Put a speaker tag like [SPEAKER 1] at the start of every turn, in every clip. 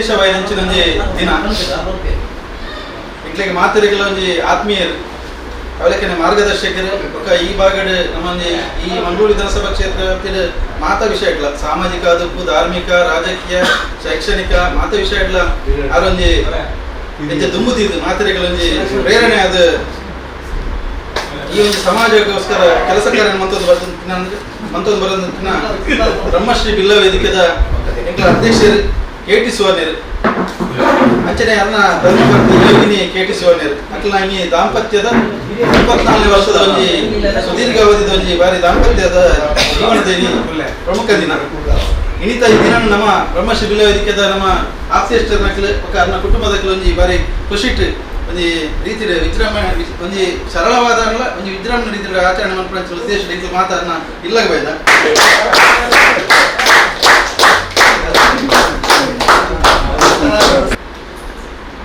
[SPEAKER 1] ವಿಶೇಷವಾಯಿನಂಚಿನೊಂಜಿ ದಿನ. ಎಂಕ್ಲೆಗ್ ಮಾತೆರೆಗ್ಲ ಒಂಜಿ ಆತ್ಮೀಯರು, ಅವಲಕ್ಕನೆ ಮಾರ್ಗದರ್ಶಕರು. ಬೊಕ್ಕ ಈ ಭಾಗಡ್ ನಮ್ಮೊಂಜಿ ಈ ಮಂಗಳೂರು ವಿಧಾನಸಭಾ ಕ್ಷೇತ್ರ ವ್ಯಾಪ್ತಿಡ್ ಮಾತ ವಿಷಯಗಳ, ಸಾಮಾಜಿಕ ಆದುಪ್ಪು, ಧಾರ್ಮಿಕ, ರಾಜಕೀಯ, ಶೈಕ್ಷಣಿಕ ಮಾತ ವಿಷಯಗಳ ಆರೊಂಜಿ ಹೆಚ್ಚ ದುಂಬುದಿದ್ದು ಮಾತೆರೆಗ್ಲ ಒಂಜಿ ಪ್ರೇರಣೆ ಆದ ಈ ಒಂದು ಸಮಾಜಕ್ಕೋಸ್ಕರ ಕೆಲಸ ಕಾರ್ಯ ಮಂತೊಂದು ಬರ್ತಿನ ಮಂತೊಂದು ಬರೋದಿನ ಬ್ರಹ್ಮಶ್ರೀ ಬಿಲ್ಲವ ವೇದಿಕೆದ ಎಂಕ್ಲ ಅಧ್ಯಕ್ಷರು ಕೆ ಟಿ ಸುವರ್ಣರು, ಅಂಚನೆ ಅನ್ನ ಧರ್ಮಪತ್ನಿ ಯೋಗಿನಿ ಕೆ ಟಿ ಸುವರ್ಣರು. ಅಕ್ಲ ಈ ದಾಂಪತ್ಯದ 34ನೇ ವರ್ಷದ ಒಂಜಿ ಸುದೀರ್ಘ ಅವಧಿದ ಒಂಜಿ ಬಾರಿ ದಾಂಪತ್ಯದ ಜೀವನದ ಈ ಪ್ರಮುಖ ದಿನ ಇನಿತ. ಈ ದಿನ ನಮ್ಮ ಬ್ರಹ್ಮಶ್ರೀ ಬಿಲ್ಲವ ವೇದಿಕೆದ ನಮ್ಮ ಆಪ್ತೇಷ್ಟನಕ್ಲು ಬೊಕ್ಕ ಅನ್ನ ಕುಟುಂಬದಕ್ಲು ಒಂಜಿ ಬಾರಿ ಖುಷಿಟ್ ಒಂಜಿ ರೀತಿಡ್ ವಿಜೃಂಭಣೆ, ಒಂಜಿ ಸರಳವಾದ ಒಂಜಿ ವಿಜೃಂಭಣೆ ರೀತಿಡ್ ಆಚರಣೆ ಮನ್ಪುನ ಉದ್ದೇಶ ಎಂಕ್ಲು ಮಾತ ಅನ್ನ ಇಲ್ಲಗ ಬೈದ.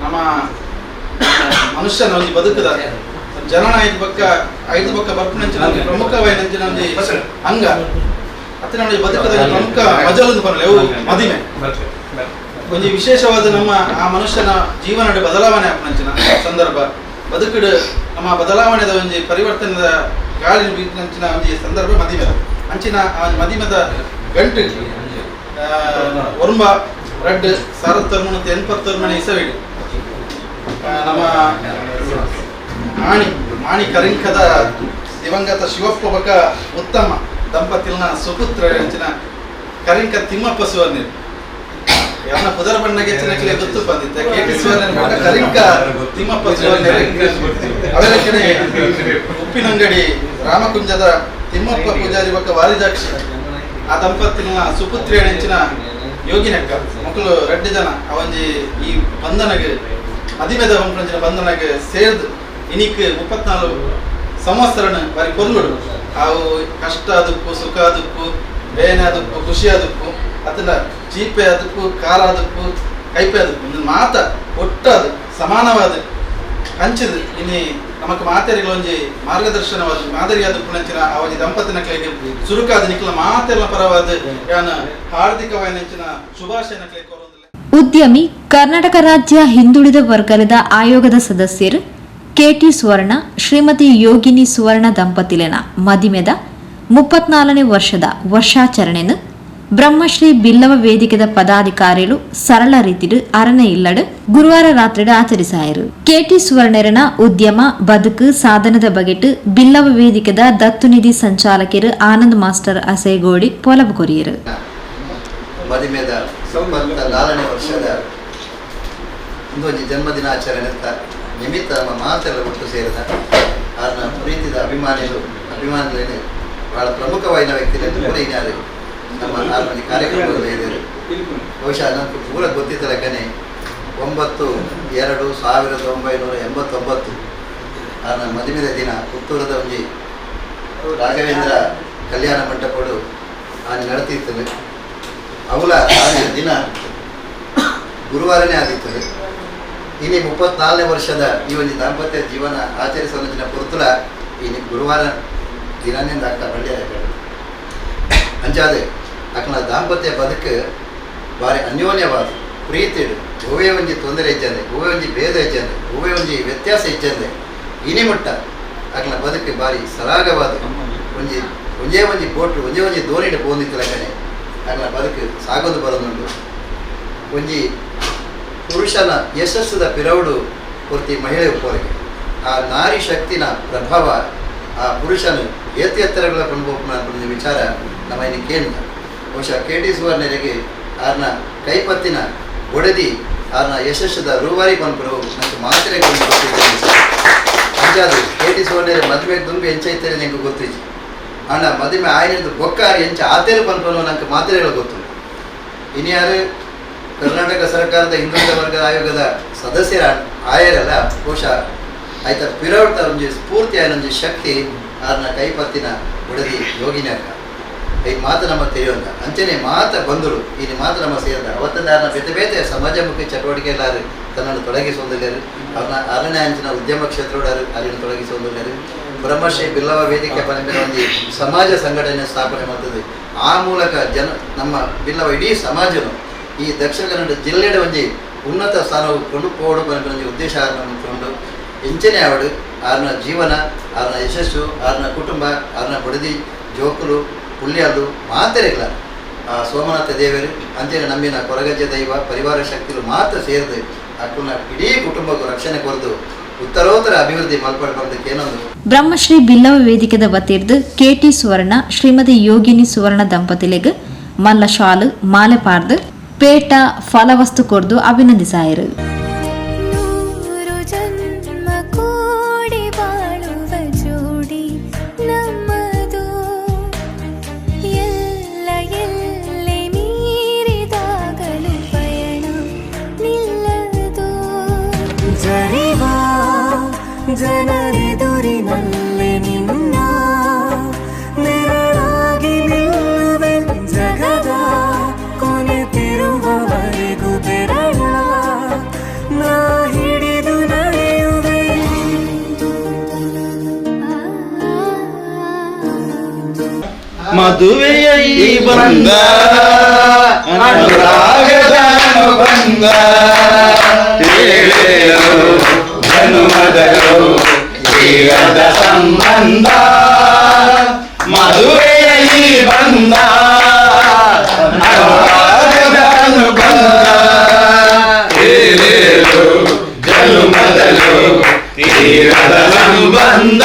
[SPEAKER 1] ನಮ್ಮ ಮನುಷ್ಯನ ಒಂಜಿ ಬದುಕುದ ಜನನ ಐದು ಬಕ್ಕ ಐದು ಬಕ್ಕ ಬರ್ಪುನಂಚಿನ ಒಂಜಿ ಪ್ರಮುಖವಾಯಿನಂಚಿನ ಒಂಜಿ ಅಂಗ ಅತ್ತಿನ ಒಂಜಿ ಬದುಕದ ಪ್ರಮುಖ ಮಜಲು ಪನೊಲಿ, ಅವು ಮದಿಮೆ. ಒಂಜಿ ವಿಶೇಷವಾದ ನಮ್ಮ ಆ ಮನುಷ್ಯನ ಜೀವನದ ಬದಲಾವಣೆ ಆಪುನಂಚಿನ ಸಂದರ್ಭ, ಬದುಕುಡು ನಮ್ಮ ಬದಲಾವಣೆದ ಒಂಜಿ ಪರಿವರ್ತನೆದ ಗಾಳಿ ಬೀಜಿನಂಚಿನ ಒಂಜಿ ಸಂದರ್ಭ ಮದಿಮೆದ. ಅಂಚಿನ ಆ ಮದಿಮೆದ ಗಂಟು 9/2/1989 ಇಸವಿಡು ನಮ್ಮ ಮಾಣಿ ಮಾಣಿ ಕರಿಂಕದ ದಿವಂಗತ ಶಿವಪ್ಪ ಬಕ ಉತ್ತಮ ದಂಪತಿಲ್ನ ಸುಪುತ್ರ ಅಂಚಿನ ಕರಿಂಕ ತಿಮ್ಮಪ್ಪ ಸುವರ್ಣಿರು. ಯಾನ ಪುದರ್ ಬಣ್ಣಗೆ ಹೆಚ್ಚಿನ ಗೊತ್ತು ಬಂದಿತ್ತ ಕೆ ಟಿ ಸುವರ್ಣ, ಕರಿಂಕ ತಿಮ್ಮಪ್ಪ ಸುವರ್ಣಿರು. ಅವೆಲ್ಲಕ್ಕೆ ಉಪ್ಪಿನಂಗಡಿ ರಾಮಕುಂಜದ ತಿಮ್ಮಪ್ಪ ಪೂಜಾರಿ ಬಕ್ಕ ವಾರಿಜಾಕ್ಷಿ ಆ ದಂಪತಿನ ಸುಪುತ್ರಿಯ ನೆಂಚಿನ ಯೋಗಿನಕ್ಕ ಮಕ್ಕಳು ರಡ್ಡು ಜನ ಅವಂಜಿ ಈ ಬಂಧನಗೆ, ಮದಿಮೆದ ಪಂಚಿನ ಬಂಧನಗೆ ಸೇರ್ದು ಇನಿಕ್ 34 ಸಂವತ್ಸರನ ಬಾರಿ ಕೊರ್ಲುಡು. ಅವು ಕಷ್ಟ ಆದುಪ್ಪು, ಸುಖ ಆದುಪ್ಪು, ಬೇನೆ ಆದುಪ್ಪು, ಖುಷಿ ಆದುಪ್ಪು, ಅತನ ಚೀಪೆ ಆದುಪ್ಪು, ಖಾರ ಆದುಪ್ಪು, ಕೈಪೆ ಆದುಪ್ಪು, ಒಂದು ಮಾತ ಒಟ್ಟಾದು ಸಮಾನವಾದ ಕಂಚಿದು ಇನಿ ನಮಕ್ ಮಾತೆರೆಗ್ಲ ಒಂಜಿ ಮಾರ್ಗದರ್ಶನವಾದ ಮಾದರಿಯಾದ ಪುಣಂಚಿನ ಆ ಒಂಜಿ ದಂಪತಿನ ಕ್ಲೇಗೆ ಸುರುಕಾದ ನಿಕ್ಲ ಮಾತೆಲ್ಲ ಪರವಾದ ಯಾನ ಹಾರ್ದಿಕವಾಯಿನಂಚಿನ ಶುಭಾಶಯನ ಕ್ಲೇ ಕೊರೊಂದುಲ್ಲೆ.
[SPEAKER 2] ಉದ್ಯಮಿ, ಕರ್ನಾಟಕ ರಾಜ್ಯ ಹಿಂದುಳಿದ ವರ್ಗದ ಆಯೋಗದ ಸದಸ್ಯರು ಕೆಟಿ ಸುವರ್ಣ, ಶ್ರೀಮತಿ ಯೋಗಿನಿ ಸುವರ್ಣ ದಂಪತಿಲೆನ ಮದಿಮೆದ 34ನೇ ವರ್ಷದ ವರ್ಷಾಚರಣೆನು ಬ್ರಹ್ಮಶ್ರೀ ಬಿಲ್ಲವ ವೇದಿಕೆದ ಪದಾಧಿಕಾರಿಗಳು ಸರಳ ರೀತಿಡು ಅರಣ ಇಲ್ಲಡು ಗುರುವಾರ ರಾತ್ರಿ ಆಚರಿಸಾಯರು. ಕೆಟಿ ಸುವರ್ಣರನ ಉದ್ಯಮ, ಬದುಕು, ಸಾಧನದ ಬಗೆಟ್ ಬಿಲ್ಲವ ವೇದಿಕೆದ ದತ್ತುನಿಧಿ ಸಂಚಾಲಕರು ಆನಂದ್ ಮಾಸ್ಟರ್ ಅಸೇಗೋಡಿ ಪೊಲಬು ಕೊರಿಯರು.
[SPEAKER 3] ಮದಿಮೆದ 34ನೇ ವರ್ಷದ ಒಂದು ಜನ್ಮದಿನಾಚರಣೆ ಅಂತ ನಿಮಿತ್ತ ನಮ್ಮ ಮಾತೆಲ್ಲ ಒಟ್ಟು ಸೇರಿದ ಆರ್ನ ಪ್ರೀತಿದ ಅಭಿಮಾನಿಗಳು, ಅಭಿಮಾನಿಗಳೇನೆ ಬಹಳ ಪ್ರಮುಖವಾದ ವ್ಯಕ್ತಿ ಕೂಡ ಇನ್ಯಾರು ನಮ್ಮ ಆರ್ನ ಕಾರ್ಯಕ್ರಮದಲ್ಲಿ ಇದ್ದಾರೆ. ಬಹುಶಃ ನಮ್ಗೆ ಪೂರ ಗೊತ್ತಿದ್ದ ಲೆಕ್ಕನೆ 9/2/1989 ಆರ್ನ ಮದುವೆದ ದಿನ ಪುತ್ತೂರದ ಒಂಜಿ ರಾಘವೇಂದ್ರ ಕಲ್ಯಾಣ ಮಂಟಪಡು ಆನೆ ನಡತಿರ್ತದೆ. ಅವಳ ಆನೆ ದಿನ ಗುರುವಾರನೇ ಆಗಿರ್ತದೆ. ಇನಿ 34ನೇ ವರ್ಷದ ಈ ಒಂದು ದಾಂಪತ್ಯ ಜೀವನ ಆಚರಿಸುವ ದಿನ ಪೊರ್ತುಲ ಇನಿ ಗುರುವಾರ ದಿನನೇ ಅಕ್ಕ ಪಂಡ್ಯ. ಅಂಚಾದೆ ಅಕ್ಕನ ದಾಂಪತ್ಯ ಬದುಕು ಬಾರಿ ಅನ್ಯೋನ್ಯವಾದ ಪ್ರೀತಿಡು, ಒವ್ವೇ ಒಂಜಿ ತೊಂದರೆ ಇಜ್ಜಂದೆ, ಒವ್ವೇ ಒಂಜಿ ಭೇದ ಇಜ್ಜಂದೆ, ಒವ್ವೇ ಒಂಜಿ ವ್ಯತ್ಯಾಸ ಇಜ್ಜಂದೆ ಇನಿ ಮುಟ್ಟ ಅಕ್ಲ ಬದುಕು ಬಾರಿ ಸರಾಗವಾದ ಒಂಜಿ ಒಂಜೇ ಒಂಜಿ ಬೋಟು, ಒಂಜೇ ಒಂಜಿ ದೋಣಿಡ್ ಪೋಂದಿತ್ತು ಲೆಕ್ಕನೆ ಅಕ್ಲ ಬದುಕು ಸಾಗೋದು ಬರೋದುಂಡು. ಒಂಜಿ ಪುರುಷನ ಯಶಸ್ಸುದ ಪಿರವುಡು ಪೂರ್ತಿ ಮಹಿಳೆ ಉಪ್ಪೋರಿಗೆ. ಆ ನಾರಿ ಶಕ್ತಿನ ಪ್ರಭಾವ ಆ ಪುರುಷನು ಏತಿ ಎತ್ತರಗಳ ಕೊಂಡುಪೋಪುನ ಒಂದು ವಿಚಾರ ನಮ್ಮ ಇನ್ನು ಕೇಂದ್ರ. ಬಹುಶಃ ಕೆ ಟಿ ಸುವರ್ಣರಿಗೆ ಆರ್ನ ಕೈಪತ್ತಿನ ಒಡೆದಿ ಆರ್ನ ಯಶಸ್ಸದ ರೂವಾರಿ ಪನ್ಪುರು ನಂಗೆ ಮಾತ್ರೆ. ಅಂಚಾದು ಕೆ ಟಿ ಸುವರ್ಣರ ಮದುವೆ ದುಂಬಿ ಎಂಚೈತೇನೆ ನಿಂಗೆ ಗೊತ್ತಿಜ್ಜಿ, ಆಂಡ ಮದುವೆ ಆಯ್ನದು ಬೊಕ್ಕ ಎಂಚ ಆತೇರು ಪನ್ಪನು ನಂಗೆ ಮಾತ್ರೆಗಳು ಗೊತ್ತು. ಇನ್ಯಾರು ಕರ್ನಾಟಕ ಸರ್ಕಾರದ ಹಿಂದುಳಿದ ವರ್ಗದ ಆಯೋಗದ ಸದಸ್ಯರ ಆಯರಲ್ಲ, ಬಹುಶಃ ಆಯ್ತ ಪಿರವರ್ತ ಒಂಜಿ ಸ್ಫೂರ್ತಿ ಆಯ್ನೊಂಜಿ ಶಕ್ತಿ ಆರ್ನ ಕೈಪತ್ತಿನ ಒಡದಿ ಯೋಗಿನಕ್ಕ. ಈ ಮಾತು ನಮ್ಮ ತಿಳಿಯೋಂತ ಅಂಚನೆ ಮಾತ ಬಂದರು ಈ ಮಾತು ನಮ್ಮ ಸೇರಿದ ಅವತ್ತಂದ ಆರ್ನ ಬೇತೆ ಬೇತೆ ಸಮಾಜಮುಖಿ ಚಟುವಟಿಕೆ ಎಲ್ಲಾರು ತನ್ನನ್ನು ತೊಡಗಿಸುವುದಿಲ್ಲರು. ಅವ್ರನ್ನ ಅರಣ್ಯ ಅಂಚಿನ ಉದ್ಯಮ ಕ್ಷೇತ್ರದವರು ಅಲ್ಲಿನ ತೊಡಗಿಸುವುದಿಲ್ಲರು. ಬ್ರಹ್ಮಶ್ರೀ ಬಿಲ್ಲವ ವೇದಿಕೆ ಮೇಲೆ ಒಂದು ಸಮಾಜ ಸಂಘಟನೆ ಸ್ಥಾಪನೆ ಮಾಡ್ತದೆ. ಆ ಮೂಲಕ ಜನ ನಮ್ಮ ಬಿಲ್ಲವ ಇಡೀ ಸಮಾಜನು ಈ ದಕ್ಷಿಣ ಕನ್ನಡ ಜಿಲ್ಲೆಡ ಒಂಜಿ ಉನ್ನತ ಸ್ಥಾನ ಕೊಂಡು ಪೋಡು ಪನ್ಪಿನ ಉದ್ದೇಶ ಉಂಡು. ಎಂಚನೆ ಆವಡು ಆರ್ನ ಜೀವನ, ಆರ್ನ ಯಶಸ್ಸು, ಆರ್ನ ಕುಟುಂಬ, ಆರ್ನ ಬಡದಿ ಜೋಕುಲು ಪುಲ್ಯಾಲು ಮಾತೆರೆಗ್ಲ ಆ ಸೋಮನಾಥ ದೇವರು ಅಂಚನೆ ನಂಬಿನ ಕೊರಗಜ್ಜ ದೈವ ಪರಿವಾರ ಶಕ್ತಿಲು ಮಾತ್ರ ಸೇರಿದು ಅಕ್ಕುನ ಇಡೀ ಕುಟುಂಬಕ್ಕೂ ರಕ್ಷಣೆ ಕೊರದು ಉತ್ತರೋತ್ತರ ಅಭಿವೃದ್ಧಿ ಮಲ್ಪಡ್ ಏನೊಂದು.
[SPEAKER 2] ಬ್ರಹ್ಮಶ್ರೀ ಬಿಲ್ಲವ ವೇದಿಕೆದ ವತಿರ್ದು ಕೆಟಿ ಸುವರ್ಣ ಶ್ರೀಮತಿ ಯೋಗಿನಿ ಸುವರ್ಣ ದಂಪತಿಲೆಗ್ ಮಲ್ಲ ಶಾಲು ಮಾಲೆ ಪಾರ್ದು ಪೇಟ ಫಲವಸ್ತು ಕೊರ್ದು ಅಭಿನಂದಿಸಾಯರು.
[SPEAKER 4] ನೂರು ಜನ್ಮ ಕೂಡಿ ಬಾಳುವ ಜೋಡಿ ನಮ್ಮದು, ಎಲ್ಲ ಎಲ್ಲೆ ಮೀರಿದಾಗಲೂ ಪಯಣ ನಿಲ್ಲದು.
[SPEAKER 5] ಜರಿವ ಜನರೆದುರಿನಲ್ಲಿ ನಿನ್ನ ನೆರಳಾಗಿ ನಿಲ್ಲುವೆ, ಜಗದ ಕೊನೆ ತಿರುವವರೆಗೂ ಬೆರಳ ನಾ ಹಿಡಿದು ನಡೆಯುವೆ.
[SPEAKER 1] ಮದುವೆಯ ಈ ಬಂಧ ಅನುರಾಗದ ಅನುಬಂಧ, ಏಳೇಳು ಜನುಮದಲ್ಲೂ ಜೀವದ ಸಂಬಂಧ. ಮದುವೆಯ ಈ ಬಂಧ ಅನುರಾಗದ ಅನುಬಂಧ, ಏಳೇಳು ಜನುಮದಲ್ಲೂ ತೀರದ ಸಂಬಂಧ.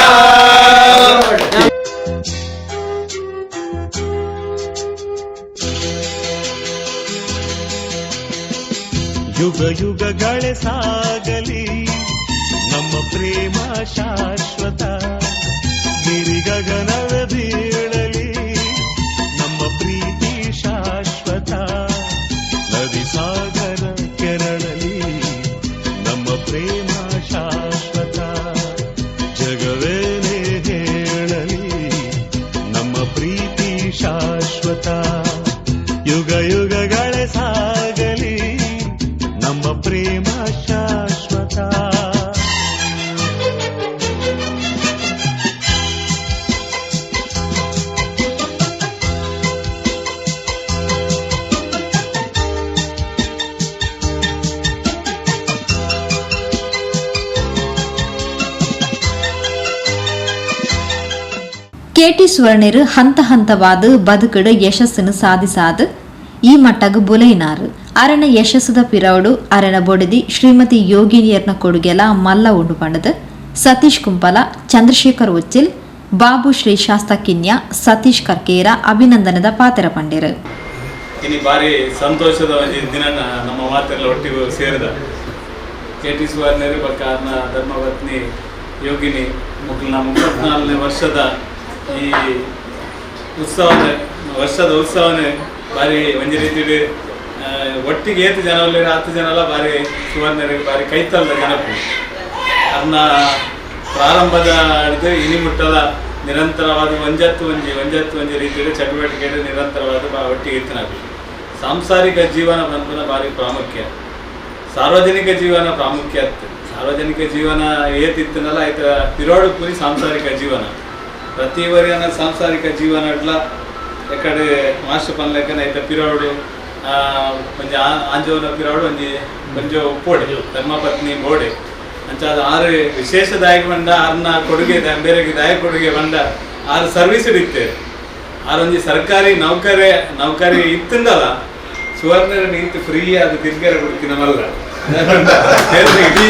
[SPEAKER 6] ಯುಗ ಯುಗಗಳೇ ಸಾಗಲಿ ನಮ್ಮ ಪ್ರೇಮ ಶಾಶ್ವತ, ಗಿರಿಗಗನವೇ ಬೀಳಲಿ ನಮ್ಮ ಪ್ರೀತಿ ಶಾಶ್ವತ, ನದಿ ಸಾಗರ ಕೆರಳಲಿ ನಮ್ಮ ಪ್ರೇಮ ಶಾಶ್ವತ, ಜಗವೇನೇ ಹೇಳಲಿ ನಮ್ಮ ಪ್ರೀತಿ ಶಾಶ್ವತ, ಯುಗ ಯುಗಗಳೇ ಸಾಗಲಿ ನಮ್ಮ ಪ್ರೇಮ ಶಾಶ್ವತ.
[SPEAKER 2] ಕೆಟಿ ಸುವರ್ಣರು ಹಂತ ಹಂತವಾದ ಬದುಕಡು ಯಶಸ್ಸನ್ನು ಸಾಧಿಸಾದು ಈ ಮಟ್ಟಗ್ ಬುಲೈನಾರು. ಅರಣ ಯಶಸ್ಸುದ ಪಿರವಡು ಅರಣ ಬೊಡದಿ ಶ್ರೀಮತಿ ಯೋಗಿನಿಯರ್ನ ಕೊಡುಗೆಲ ಮಲ್ಲ ಉಂಡು ಪಂಡದು ಸತೀಶ್ ಕುಂಪಲ, ಚಂದ್ರಶೇಖರ್ ಉಚ್ಚಿಲ್, ಬಾಬು ಶ್ರೀ ಶಾಸ್ತ ಕಿನ್ಯಾ, ಸತೀಶ್ ಕರ್ಕೇರ ಅಭಿನಂದನದ ಪಾತ್ರ ಪಂಡಿರು.
[SPEAKER 7] ಇನಿ ಬಾರಿ ಸಂತೋಷದ ಒಂಜಿ ದಿನ ನಮ್ಮ ಮಾತೆಲ್ಲ ಒಟ್ಟಿಗೆ ಸೇರಿದ. ಕೆ ಟಿ ಸುವರ್ಣರು ಬೊಕ್ಕ ಅರ್ನ ಧರ್ಮಪತ್ನಿ ಯೋಗಿನಿ ಮೊದಲು 34ನೇ ವರ್ಷದ ಈ ಉತ್ಸವನೆ, ವರ್ಷದ ಉತ್ಸವನೆ ಬಾರಿ ಒಂಜಿ ರೀತಿಡ್ ಒಟ್ಟಿಗೆ ಏತು ಜನ ಉಲ್ಲೆರ್ ಆತು ಜನಲ ಬಾರಿ ಸುವರ್ಣರಿಗೆ ಬಾರಿ ಕೈತಲ್ದ ಜನಪು. ಅರ್ನ ಪ್ರಾರಂಭದ ಹಿಡ್ದು ಇನಿ ಮುಟ್ಟದ ನಿರಂತರವಾದ ಒಂಜತ್ತು ಒಂಜಿ ಒಂಜತ್ತು ಒಂಜಿ ರೀತಿಯಲ್ಲಿ ಚಟುವಟಿಕೆ ನಿರಂತರವಾದ ಒಟ್ಟಿಗೆ ಇತ್ತಿನವು. ಸಾಂಸಾರಿಕ ಜೀವನ ಪನ್ಪುನ ಬಾರಿ ಪ್ರಾಮುಖ್ಯ, ಸಾರ್ವಜನಿಕ ಜೀವನ ಪ್ರಾಮುಖ್ಯ ಅತ್ತು. ಸಾರ್ವಜನಿಕ ಜೀವನ ಏತಿತ್ತನಲ್ಲ ಆಯ್ತ ತಿರೋಡು ಪುರಿ ಸಾಂಸಾರಿಕ ಜೀವನ ಪ್ರತಿ ವರಿಯನ ಸಾಂಸಾರಿಕ ಜೀವನ ಅಡ್ಲ ಎಕಡೆ ಮಾಸ್ಟರ್ ಪನ್ಲೆಕ್ಕನ ಐತ ಪಿರೋಡು ಒಂಜಿ ಆಂಜೋನ ಪಿರೋಡು ಒಂಜಿ ಒಂಜೋ ಬೋಡೆ ಧರ್ಮಪತ್ನಿ ಬೋಡೆ ಅಂಚಾದ ಆರು ವಿಶೇಷದಾಯಕ ಬಂಡ ಆರ್ನ ಕೊಡುಗೆ ಬೇರೆಗೆ ದಾಯಕ ಕೊಡುಗೆ ಬಂಡ ಆರು ಸರ್ವಿಸ್ ಇತ್ತೆ. ಆರೊಂಜಿ ಸರ್ಕಾರಿ ನೌಕರಿ ಇತ್ತಂದಲ್ಲ ಸುವರ್ಣ ನಿಂತು ಫ್ರೀ ಅದು ತಿರ್ಗರೆ ಕೊಡ್ತೀನಿ ನಮ್ಮಲ್ಲ ಇಡೀ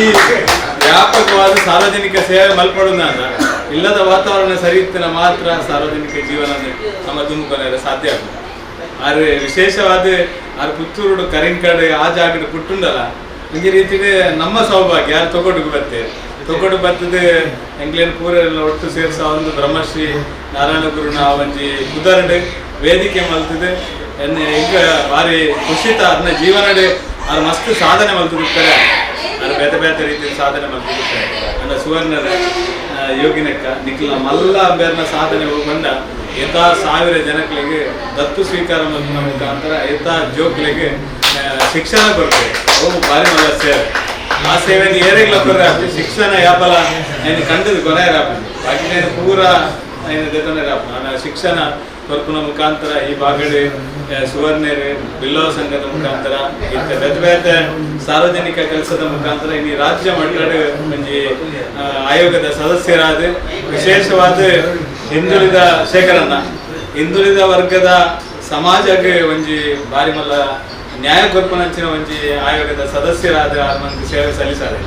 [SPEAKER 7] ವ್ಯಾಪಕವಾದ ಸಾರ್ವಜನಿಕ ಸೇವೆ ಮಲ್ಪಡುನ ಇಲ್ಲದ ವಾತಾವರಣ ಸರಿ ಇತ್ತಿನ ಮಾತ್ರ ಸಾರ್ವಜನಿಕ ಜೀವನ ನಮ್ಮ ದುಮುಕೊನೆಲ್ಲ ಸಾಧ್ಯ ಆಗ್ತದೆ. ಆದ್ರೆ ವಿಶೇಷವಾದ ಆರು ಪುತ್ತೂರುಡು ಕರಿಂಕಡೆ ಆ ಜಾಗಡ್ ಪುಟ್ಟುಂಡಲ್ಲ ಒಂಜಿ ರೀತಿಡ್ ನಮ್ಮ ಸೌಭಾಗ್ಯ ಯಾರು ತೊಗೊಡುಗು ಬತ್ತೆ ತೊಗೊಡು ಬರ್ತದೆ ಎಂಕ್ಲೇನ್ ಪೂರ ಎಲ್ಲ ಒಟ್ಟು ಸೇರ್ಸ ಒಂದು ಬ್ರಹ್ಮಶ್ರೀ ನಾರಾಯಣ ಗುರುನ ಒಂಜಿ ಕುದರ್ಡ್ ವೇದಿಕೆ ಮಲ್ತದೆ. ಎನ್ನೆ ಈಗ ಭಾರಿ ಖುಷಿತ ಅದನ್ನ ಜೀವನಡೆ ಆರು ಮಸ್ತ್ ಸಾಧನೆ ಮಲ್ತಿರ್ತಾರೆ, ಆರು ಬೇತೆ ಬೇತೆ ರೀತಿಯ ಸಾಧನೆ ಮಲ್ತಿರ್ತಾರೆ. ಅಂಡ ಸುವರ್ಣರ ಯೋಗಿನಕ್ಕ ನಿಖಿಲ ಮಲ್ಲ ಬೇರ್ನ ಸಾಧನೆ ಬಂಡ ಯಥಾ ಸಾವಿರ ಜನಗಳಿಗೆ ದತ್ತು ಸ್ವೀಕಾರ ಮಲ್ಪುನ ಮುಖಾಂತರ ಯಥಾ ಜೋಕ್ಲೆಗೆ ಶಿಕ್ಷಣ ಕೊಡ್ತೇವೆ. ಅವು ಭಾರಿ ಮಲ್ಲ ಸೇವೆ. ಆ ಸೇವೆಯನ್ನು ಏರೆಗ್ಲ ಕೊರ್ರೆ ಶಿಕ್ಷಣ ಯಾಪಲ ಏನು ಕಂಡದ ಕೊನೆ ರಾಪು ಬಾಕಿ ಪೂರ ಏನು ದೆತೊನೆ ರಾಪು ಶಿಕ್ಷಣ ಕೊರ್ಪುನ ಮುಖಾಂತರ ಈ ಬಾಗಡೆ ಸುವರ್ಣರು ಬಿಲ್ಲವ ಸಂಘದ ಮುಖಾಂತರ ಇತ್ತ ಬೇತೆ ಬೇತೆ ಸಾರ್ವಜನಿಕ ಕೆಲಸದ ಮುಖಾಂತರ ಇನ್ನು ರಾಜ್ಯ ಮಟ್ಟದ ಒಂಜಿ ಆಯೋಗದ ಸದಸ್ಯರಾದ ವಿಶೇಷವಾದ ಹಿಂದುಳಿದ ಶೇಖರನ್ನ ಹಿಂದುಳಿದ ವರ್ಗದ ಸಮಾಜಕ್ಕೆ ಒಂಜಿ ಬಾರಿ ಮಲ್ಲ ನ್ಯಾಯ ಕೊರ್ಪುನಂಚಿನ ಒಂಜಿ ಆಯೋಗದ ಸದಸ್ಯರಾದ ಆರ್ಮಂಕ್ ಸೇವೆ ಸಲ್ಲಿಸಾರೆ.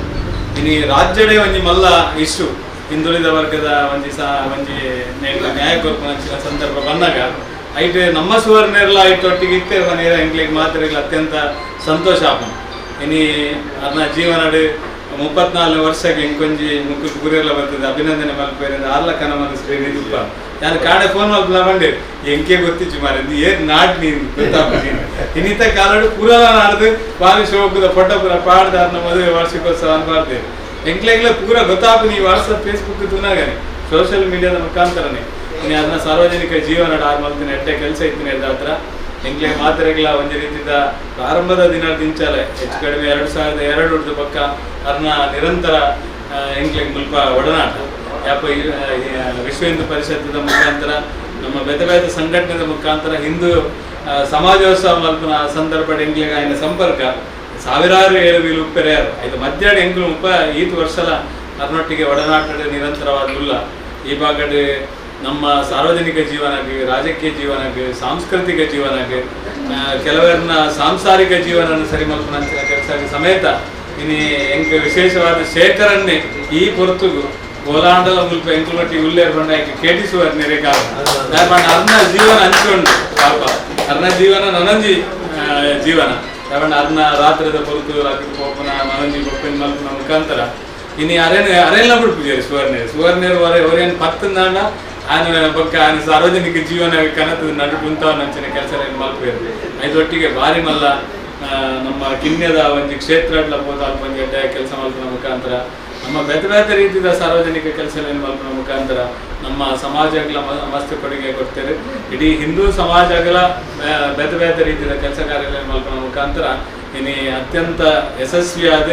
[SPEAKER 7] ಇನಿ ರಾಜ್ಯಡೇ ಒಂಜಿ ಮಲ್ಲ ಇಶ್ಯೂ ಹಿಂದುಳಿದ ವರ್ಗದ ಒಂಜಿ ಒಂಜಿ ನ್ಯಾಯ ಕೊರ್ಪುನಂಚಿನ ಸಂದರ್ಭ ಬಂದಾಗ ಐಟ್ ನಮ್ಮ ಸುವರ್ಣರ್ಲ ಐಟ್ ಒಟ್ಟಿಗೆ ಇತ್ತೆ ಮನೆಯ ಎಂಕ್ಲೆಗ್ ಮಾತ್ರ ಅತ್ಯಂತ ಸಂತೋಷ ಆಪುಂಡು. ಇನಿ ಅರ್ನ ಜೀವನಡ್ 34 ವರ್ಷಕ್ಕೆ ಇಂಕೊಂಜಿ ಮುಕ್ಕುಲ್ ಗುರೆಲ್ಲ ಬರ್ತದೆ ಅಭಿನಂದನೆ ಮಲ್ಪೇರಿಂದ ಆರ್ಲ ಕನಮನ ಶ್ರೀ ನಿದುಪ್ಪ ಯಾರು ಕಾಡೆ ಫೋನ್ ಮಲ್ಪಲ ಬಂಡೆ ಎಂಕೆ ಗೊತ್ತಿಚ್ಚು ಮಾರೆ ಏನ್ not ನೀನು ಗೊತ್ತಾಪುಜಿ. ಇನ್ನಿತ ಕಾಲಡು ಪೂರಲ ನಾಡ್ದು ಬಾರಿ ಶೋಕದ ಫೋಟೋ ಪೂರ ಪಾಡ್ದ ಅರ್ನ ಮದುವೆ ವಾರ್ಷಿಕೋತ್ಸವ ಅನ್ಬಾರ್ದೆ ಎಂಕ್ಲೆಗ್ಲ ಪೂರ ಗೊತ್ತಾಪು ನೀ ವಾಟ್ಸಪ್ ಫೇಸ್ಬುಕ್ ತೂನಾಗನೆ ಸೋಷಿಯಲ್ ಮೀಡಿಯಾದ ಮುಖಾಂತರನೇ ಇನ್ನು ಅದನ್ನ ಸಾರ್ವಜನಿಕ ಜೀವನ ಆರ್ಮಲ್ತಿನ ಎಟ್ಟೆ ಕೆಲಸ ಇತ್ತಿನ ಹತ್ರ ಎಂಕ್ಲೆ ಮಾತ್ರೆಗಳ ಒಂಜಿ ರೀತಿದ ಪ್ರಾರಂಭದ ದಿನ ದಿಂಚಾಲೆ ಹೆಚ್ಚು ಕಡಿಮೆ 2002 ಪಕ್ಕ ಅರ್ನ ನಿರಂತರ ಎಂಕ್ಲೆಗ್ ಮುಲ್ಪ ಒಡನಾಟ ಯಾಪ ವಿಶ್ವ ಹಿಂದೂ ಪರಿಷತ್ತದ ಮುಖಾಂತರ ನಮ್ಮ ಬೇತೆ ಬೇತೆ ಸಂಘಟನೆದ ಮುಖಾಂತರ ಹಿಂದೂ ಸಮಾಜೋತ್ಸವ ಮಲ್ಪನ ಸಂದರ್ಭ ಎಂಕ್ಲೆಗ್ ಆಯ್ನ ಸಂಪರ್ಕ ಸಾವಿರಾರು ಏಳು ಉಪ್ಪೆರೆಯಾರು ಇದು ಮಧ್ಯಾಹ್ನ ಎಂಕ್ಲು ಮುಪ್ಪ ಈತ ವರ್ಷಲ ಅರ್ನೊಟ್ಟಿಗೆ ಒಡನಾಟ ನಿರಂತರವಾದ ಉಲ್ಲ. ಈ ಭಾಗಡ್ ನಮ್ಮ ಸಾರ್ವಜನಿಕ ಜೀವನಕ್ಕೆ ರಾಜಕೀಯ ಜೀವನಕ್ಕೆ ಸಾಂಸ್ಕೃತಿಕ ಜೀವನಕ್ಕೆ ಕೆಲವರನ್ನ ಸಾಂಸಾರಿಕ ಜೀವನ ಸರಿ ಮಲ್ಪನಂಚಿನ ಕೆಲಸ ಸಮೇತ ಇನಿ ಎಂಕ್ ವಿಶೇಷವಾದ ಶೇಖರನ್ನೇ ಈ ಪೊರ್ತುಗು ಗೋಲಾಂಡಲ ಮುಲ್ಪ ಎಂಕುಲೊಟ್ಟಿ ಉಲ್ಲೇರ್ ಬಂಡ ಕೇಟಿಸುವ ನೆರೆ ಕಾರಣ ಅರ್ನ ಜೀವನ ಹಂಚಿಕೊಂಡು ಪಾಪ ಅರ್ನ ಜೀವನ ನನಂಜಿ ಜೀವನ ಯಾವಣ್ಣ ಅರ್ನ ರಾತ್ರಿದ ಪೊರ್ತು ರಾತ್ರಿ ಪೋಪನ ನನಂಜಿ ಪೊಪ್ಪಿನ ಮಲ್ಪನ ಮುಖಾಂತರ ಇನಿ ಅರೇನು ಅರೆಲ್ಲ ಬಿಡ್ಪುಜಾರಿ ಸುವರ್ಣೇರು ಸುವರ್ಣೇರು ಹೊರೆ ಹೊರೇನು ಪತ್ತಂದಾಂಡ ಆನ ಬೊಕ್ಕ ಆನ ಸಾರ್ವಜನಿಕ ಜೀವನ ಕನತದ ನಡು ಕುಂತವನಂಚಿನ ಕೆಲಸ ಮಲ್ಪೇರು ಐದೊಟ್ಟಿಗೆ ಬಾರಿ ಮಲ್ಲ ನಮ್ಮ ಕಿನ್ಯದ ಒಂಜಿ ಕ್ಷೇತ್ರ ಪೋತ ಒಂಜಿ ಎಡ್ಡೆ ಕೆಲಸ ಮಲ್ಪನ ಮುಖಾಂತರ ನಮ್ಮ ಬೇತೆ ಬೇತೆ ರೀತಿಯ ಸಾರ್ವಜನಿಕ ಕೆಲಸ ಮಲ್ಪನ ಮುಖಾಂತರ ನಮ್ಮ ಸಮಾಜಗಳ ಮಸ್ತ್ ಕೊಡುಗೆ ಕೊಡ್ತೇವೆ. ಇಡೀ ಹಿಂದೂ ಸಮಾಜಗಳ ಬೇತೆ ಬೇತೆ ರೀತಿಯ ಕೆಲಸ ಕಾರ್ಯಗಳನ್ನು ಮಲ್ಪನ ಮುಖಾಂತರ ಇನಿ ಅತ್ಯಂತ ಯಶಸ್ವಿಯಾದ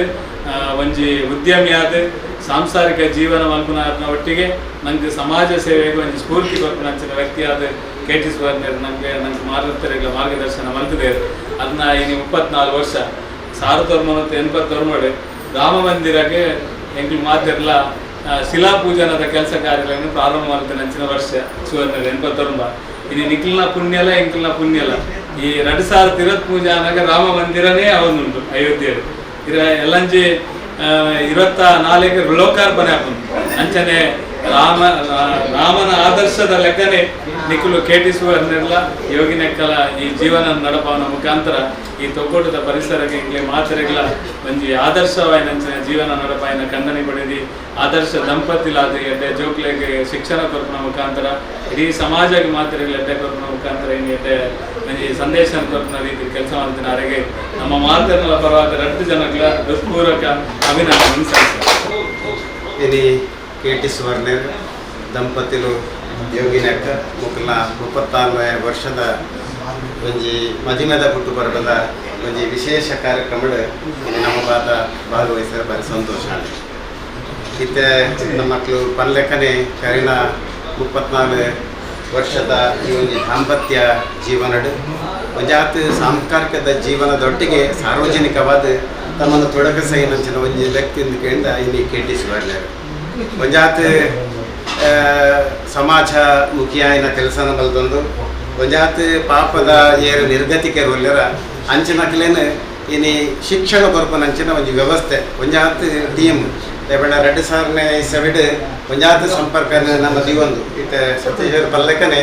[SPEAKER 7] ಒಂಜಿ ಉದ್ಯಮಿಯಾದ ಸಾಂಸಾರಿಕ ಜೀವನ ಮಲ್ಪನ ಒಟ್ಟಿಗೆ ನಂಗೆ ಸಮಾಜ ಸೇವೆಗೆ ಒಂಜಿ ಸ್ಫೂರ್ತಿ ಕೊರ್ಪುನಂಚಿನ ವ್ಯಕ್ತಿಯಾದ ಕೆ ಟಿ ಸುವರ್ಣರು ನಮಗೆ ನಂಗೆ ಮಾರ್ಗದರ್ಶನ ಮಾರ್ಗದರ್ಶನ ಮಲ್ತಿದೆ. ಅದನ್ನ ಇನಿ 34 ವರ್ಷ 1989 ರಾಮ ಮಂದಿರಕ್ಕೆ ಎಂಕ್ಲು ಮಾತಿರ್ಲ ಶಿಲಾಪೂಜನದ ಕೆಲಸ ಕಾರ್ಯಗಳನ್ನು ಪ್ರಾರಂಭ ಮಾಡ್ತೇನೆ ವರ್ಷ ಸುವರ್ಣರು 89. ಇನಿ ನಿಖಿಲ್ನ ಪುಣ್ಯಲ ಎಂಕ್ಲಿನ ಪುಣ್ಯಲ ಈ 2023 ಆನಾಗ ರಾಮ ಮಂದಿರನೇ ಅವನುಂಟು ಅಯೋಧ್ಯೆ ಇರ ಎಲ್ಲಂಜಿ 24 ಲೋಕಾರ್ಪಣೆ ಆಪುಂಡು. ಅಂಚನೆ ರಾಮನ ಆದರ್ಶದ ಲೆಕ್ಕನೆ ನಿಖಿಲು ಕೆ ಟಿ ಸುವರ್ಣರ್ಲ ಯೋಗಿನೆಕ್ಕಲ ಈ ಜೀವನ ನಡಪವನ ಮುಖಾಂತರ ಈ ತೊಕ್ಕೋಟದ ಪರಿಸರಕ್ಕೆ ಇಂಗ್ಲೆ ಮಾತ್ರೆಗಳ ಒಂಜಿ ಆದರ್ಶವಾಯಿನಂಚಿನ ಜೀವನ ನಡಪಾಯಿನ ಖಂಡನೆ ಪಡೆದಿ ಆದರ್ಶ ದಂಪತಿಲಾದ ಎಡ್ಡೆ ಜೋಕ್ಲೆಗೆ ಶಿಕ್ಷಣ ಕೊರ್ಪುನ ಮುಖಾಂತರ ಇಡೀ ಸಮಾಜಕ್ಕೆ ಮಾತ್ರೆಗಳ ಎಡ್ಡೆ ಕೊರ್ಪುನ ಮುಖಾಂತರ ಇನ್ನು ಎಡ್ಡೆ ಒಂಜಿ ಸಂದೇಶ ಕೊರ್ಪುನ ರೀತಿ ಕೆಲಸ ಮಾಡ್ತೀನಿ. ಅರೆಗೆ ನಮ್ಮ ಮಾತನ್ನ ಪರವಾದ 2 ಜನಗಳ ಹೃತ್ಪೂರ್ವಕ ಅಭಿನಂದನೆ ಸಲ್ಲಿಸ್ತೇನೆ.
[SPEAKER 8] ಇನಿ ಕೆ ಟಿ ಸುವರ್ಣರ್ ದಂಪತಿಲು ಯೋಗಿನಕ್ಕ ಮುಕ್ಕಲ 34 ವರ್ಷದ ಒಂಜಿ ಮದಿಮದ ಪುಟ್ಟು ಪರ್ಬದ ಒಂಜಿ ವಿಶೇಷ ಕಾರ್ಯಕ್ರಮಡ್ ಇನಿ ನಮ್ಮ ಬಾತ ಭಾಗವಹಿಸಿದ ಬಾರಿ ಸಂತೋಷ. ಇತ್ತೆ ನಮ್ಮ ಮಕ್ಕಳು ಪಲ್ಲೆಕ್ಕನೆ ಕರಿನ 34 ವರ್ಷದ ಈ ಒಂಜಿ ದಾಂಪತ್ಯ ಜೀವನಡ್ ಒಂಜಾತ್ ಸಾಂಸ್ಕೃತಿಕದ ಜೀವನದೊಟ್ಟಿಗೆ ಸಾರ್ವಜನಿಕವಾದ ತಮ್ಮನ್ನು ತೊಡಗಿಸೈನಂಚಿನ ಒಂಜಿ ವ್ಯಕ್ತಿಯಿಂದ ಕೇಳಿದ ಇನಿ ಕೆ ಟಿ ಸುವರ್ಣರು ಒಂಜಾತ್ ಸಮಾಜ ಮುಖಿಯಾಯಿನ ಕೆಲಸನ ಬಲ್ದೊಂದು ಒಂಜಾತ್ ಪಾಪದ ಏರು ನಿರ್ಗತಿಕೆ ಒಲ್ಲೆರ ಅಂಚಿನಕ್ಲೇನು ಇನಿ ಶಿಕ್ಷಣ ಕೊರ್ಪನಂಚಿನ ಒಂಜಿ ವ್ಯವಸ್ಥೆ ಒಂಜಾತ್ ಟೀಮ್ ಬೇಡ 2007 ಒಂಜಾತ್ ಸಂಪರ್ಕ ನಮ್ಮ ದಿವೊಂದು ಇತ್ತೆ ಸತೀಶ್ ಪಲ್ಲೆಕನೆ